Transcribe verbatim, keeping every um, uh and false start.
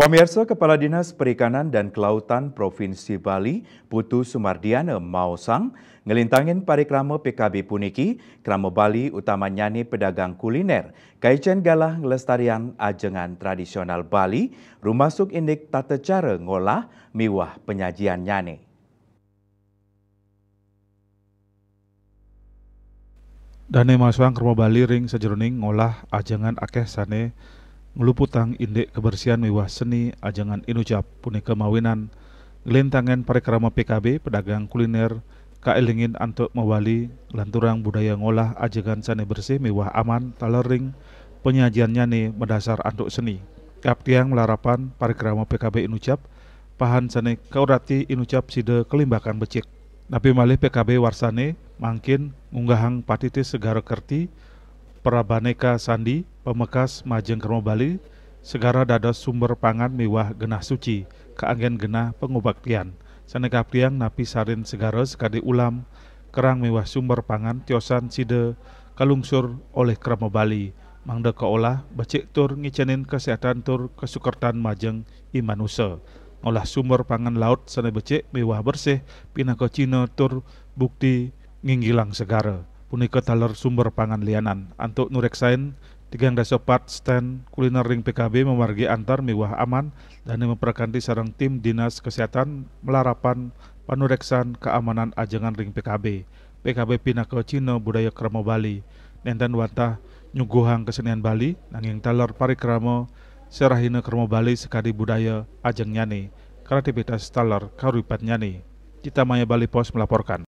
Pamirsa, Kepala Dinas Perikanan dan Kelautan Provinsi Bali, Putu Sumardiana, maosang, ngelintangin parikrama P K B puniki, krama Bali utamanyane pedagang kuliner, kaicen galah ngelestariang ajengan tradisional Bali, rumasuk indik tata cara ngolah miwah penyajiannyane. Dane maosang krama Bali ring sajeroning ngolah ajengan akeh sane ngluputang indik kebersihan miwah seni ajengan inucap, punika mawinan nglintangin parikrama P K B, pedagang kuliner, kaelingin antuk mawali nglanturang budaya ngolah ajengan sane bersih miwah aman taler ring penyajiannyane madasar antuk seni. Kaptiang malarapan parikrama P K B inucap, pahan sane kaurati inucap sida kalimbakan becik. Napi malih P K B warsane mangkin ngunggahang patitis segara kerti, prabaneka sandi, pamekas majeng krama Bali, segara dados sumber pangan miwah genah suci, kaanggen genah pangubaktian. Sane kaptiang napi sarin segara sakadi ulam, kerang miwah sumber pangan tiosan sida kalungsur olih krama Bali, mangda kaolah becik tur ngicenin kesehatan tur kasukertan majeng i manusa. Ngolah sumber pangan laut sane becik miwah bersih pinaka cihna tur bukti nginggilang segara. Punika taler sumber pangan lianan. Antuk nureksain tigang dasa pat stand kuliner ring P K B mamargi antar miwah aman, dane maprakanti sareng tim Dinas Kesehatan malarapan panureksan keamanan ajengan ring P K B. P K B pinaka cihna budaya krama Bali. Nenten wantah nyuguhang kesenian Bali, nanging taler parikrama serahina krama Bali sakadi budaya ajengnyane, kreativitas taler kauripannyane. Citamaya Bali Post melaporkan.